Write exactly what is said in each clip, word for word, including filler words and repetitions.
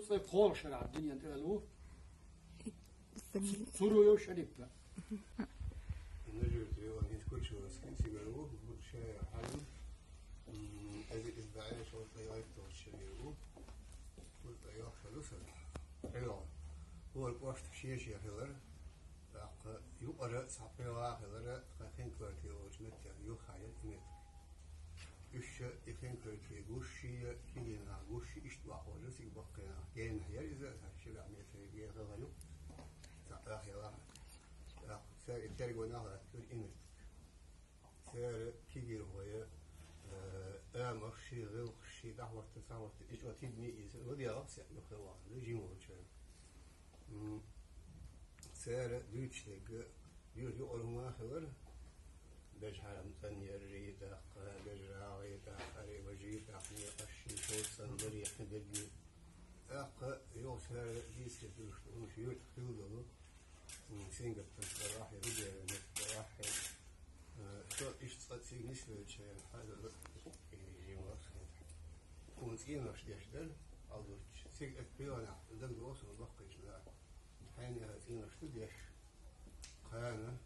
Цӏай кхоалгӏа шера дуьнен тӏа аьлла ву. Цуруев Шарипа. Нажи Трион из Кучевский цигар ву, Бурчая Хьалим. М, Азиз Даьла шо тӏайгӏайтталгӏа шера ву. Ву тӏайгӏа шера ву сан. Тӏайгӏа. Ву кӏошташ шен-шен хилар. Тӏаккха юкъара цхьа пхьегӏа хилар, тха хин квартира йолча меттера юххьа яр и меттиг. Уьш и хин квартира гуш я, кегий нах гуш я, иштта вахвар цига баккхий нах. Генахь яр иза, цхьа ши бӏе метр гена хилар юкъ. Цхьа ах яла. Цхьа и тергонах латтар и меттиг. Цара кегийрхой, э, амарш ши, гӏиллакхаш ши, дӏахӏотта, цхьахӏотта, и чӏо тидаме ийца, вадиягӏа сехь юххе вахана, жин волча. М, цара дуьйцуш дерг, юр юкъара хӏума хилар, бежа хьарам цӏанъярри, тӏаккха бежа рагӏи, тӏаккха ари важи, тӏаккха некъашши, шовзткъа цӏандарри, яхна дерги. Тӏаккха йолчара дийцаре дуьйцуш, хӏумаш юрта хилла долу, м, сингаттам карахь, рубея меттарахь, э, со иштта цкъа цига нисвелча, хьажа, э, жима хета. Хьуна цӏенош деш дара, алдурча. Цига эт пиланахь даг доцу баккхийчу нах. Хьайна цӏенош ду деш. Кхана,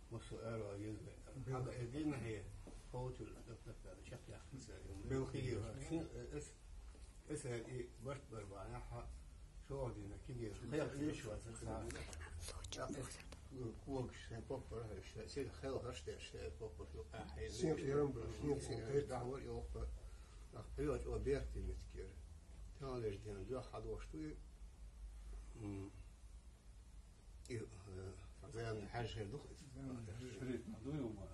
массо ара веза. Хьаба э дина хье, ховчул дакъ-дакъ чекхъяхкица. Белхи. Син, э, эс, эс эр и барт бар бана, хьа, шо дина, кигир. Хьех лиш ваца. Когаш, сэн поппар, сэн хел хаш деш, сэн поппар, ю, а, хье. Сэн ярам бар, сэн, сэн, сэн, дахвар, ёлпа. Ах, пиёч, о, берти меткер. Тан леш ден, дё хадош туй. М. И, э, Зайна хьаьжа хир ду-кх иза? Зайна хьаьжа хир ду, ма.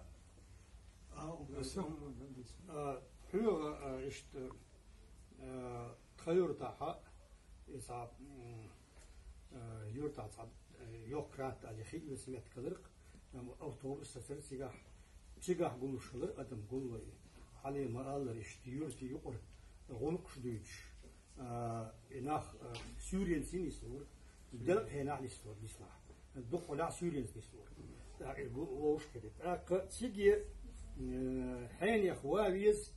А, у, а, хьоьга, а, иштта, а, тха юртахьа, и цхьа, м, а, юртахь цхьа, э, йоккха кратта али хи оьцу меттиг хиларх, ам, автобус сацар цигахь, цигахь гуллуш хилар адам гуллой. Хьале ма-аллара, иштта юрта юкъара гӏуллакхаш дуьйцуш. А, и нах, а, суьйренца нислора, делкъа хенахь нислора, нислахь. Дукхахьолахь суьйренца нислора. ТӀаккха и гу-, вовшахкхетар. ТӀаккха цига, э, хьенех ва веза,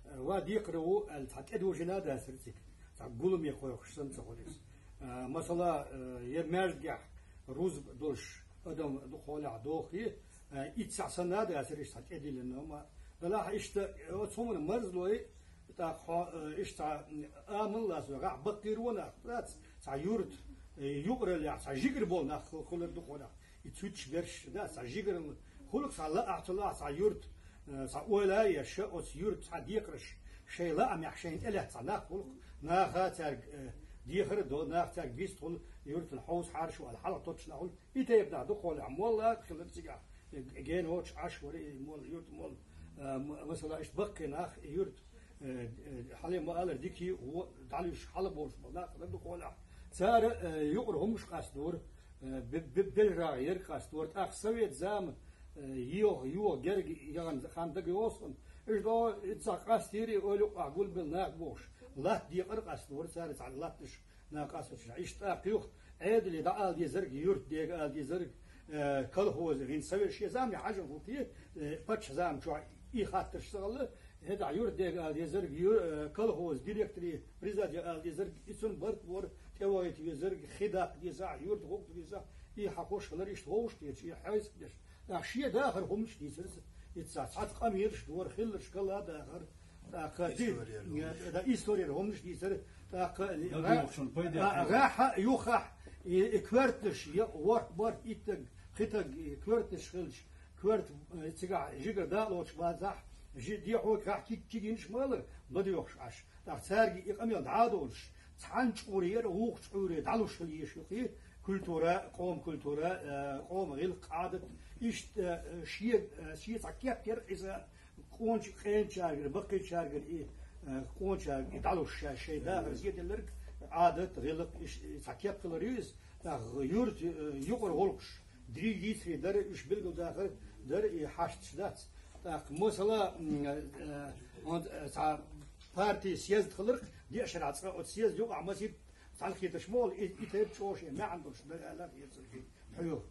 э, ва декхар ву аьлла, цхьа тӀедожийна дацара цига. Цхьа гуламе кхойкхуш санна ца хуьлу иза. А, масала, э, я маьждигехь рузба долуш адам дукхахьолахь дохий, э, иццахь санна дацара иштта цхьа тӀедиллина, амма делахь иштта, э, оцу хӀуманна марзлой, тӀаккха хьо, э, иштта цхьа, м, амал лацо, гӀахь баккхийра вон нах, дац, цхьа юрт, э, юкъараллехь, цхьа жигар болу нах ху-, хулар ду хьо нах. И цуьташ берш, да, цхьа жигаралла хулах, цхьа лаахь, ца лаахь, цхьа юрт, э, цхьа ойла а еш, оцу юрт цхьа декхарш, шайн лаамехь шайна тӀелаьцна цхьа нах хулах, наха цаьрга, э, дехар а до, наха цаьрга вист хула, юртан хьовса хьарш вала, хьалха тотташ нах хула, и тайпа нах ду хьолехь, молла а хилар цигахь. Гена воцуш Ӏаш вара и молла, юрт молла. А, м-, масала, иштта баккхий нах, и юрт, э, э, хьале ма-аллара дикий, во-, дӀалуьйш хьала болуш болу нах хилар ду хьолехь. Цара, э, юкъара хӀумаш къастадора, э, бе-, бе-, бежарагӀа ерг къастадора. ТӀаккха совет зама, э, йоха, йоха герга яхана хан дага йосхана. Иштта, о, иццахь къастийра, ойла юкъахь гулбелла нах бохуш. Латта декъар къастадора, цара цхьа латташ. Накъасто чу. Иштта тӀаккха юха Ӏедале дӀаала дезарг, юрт дега ала дезарг, э, колхоза, хӀинца совет шен замане хьажа хӀуттий, э, паччахьа зама чохь и хаттарш ца хилла, хӀетахь юрт дега ала дезарг, ю-, э, колхоза директоре, председателе ала дезарг, и цунна барт бора, тӀевахийта везарг, хи даккха дезахь, юрт гӀуллакх дезахь, и хьан хӀуш хилар иштта вовшах дерш, и хьайсак дерш. ТӀаккха шен дахар хӀуманаш дийцар иза. Иза цхьацца къамелаш дора, хилларш гала дахар. ТӀаккха ди-, Историяра хӀуманаш. Да, историяра хӀуманаш дийцар. ТӀаккха Ладугахь шун пайда а, гӀахьа, юххехь, и, и коьртанаш, я, ворхӀ, бархӀ, иттаг, пхитаг, и коьртанаш хилча, коьрта, э, цигахь жигара дакъа лоцуш бацахь, жи-, дехьо кхахь киг-, кигинаш ма алара, ладоьгӀуш Ӏаш. ТӀаккха цаьрга и къамел дӀа а долуш, цхьана чкъуре яра, вукху чкъуре дӀалуш хила езаш ю-кх и культура, къоман культура, э, къоман гӀиллакх, Ӏадат. Иштта, э, шен, э, шен цхьа кеп яра иза, къоначу-, къемачаьргара, баккхийчаьргара и, э, къоначаьрга и дӀалуш ша-, шайн дахар зеделларг, Ӏадат, гӀиллакх, иш-, цхьа кеп хилар ю иза. ТӀаккха юрт, э, юкъара гӀуллакхаш. Дерриг дийцаре дара, уьш билгалдахар дара, и хьашташ дац. ТӀаккха, масала, м, э, онда, э, цхьа партин съезд хиларх, деа шарахь цкъа оцу съезд юкъахь масийтта цхьаьнакхетарш ма олу, и, и тайпа чӀогӀа шен маьӀна долуш дара аьлла, хьоьгу.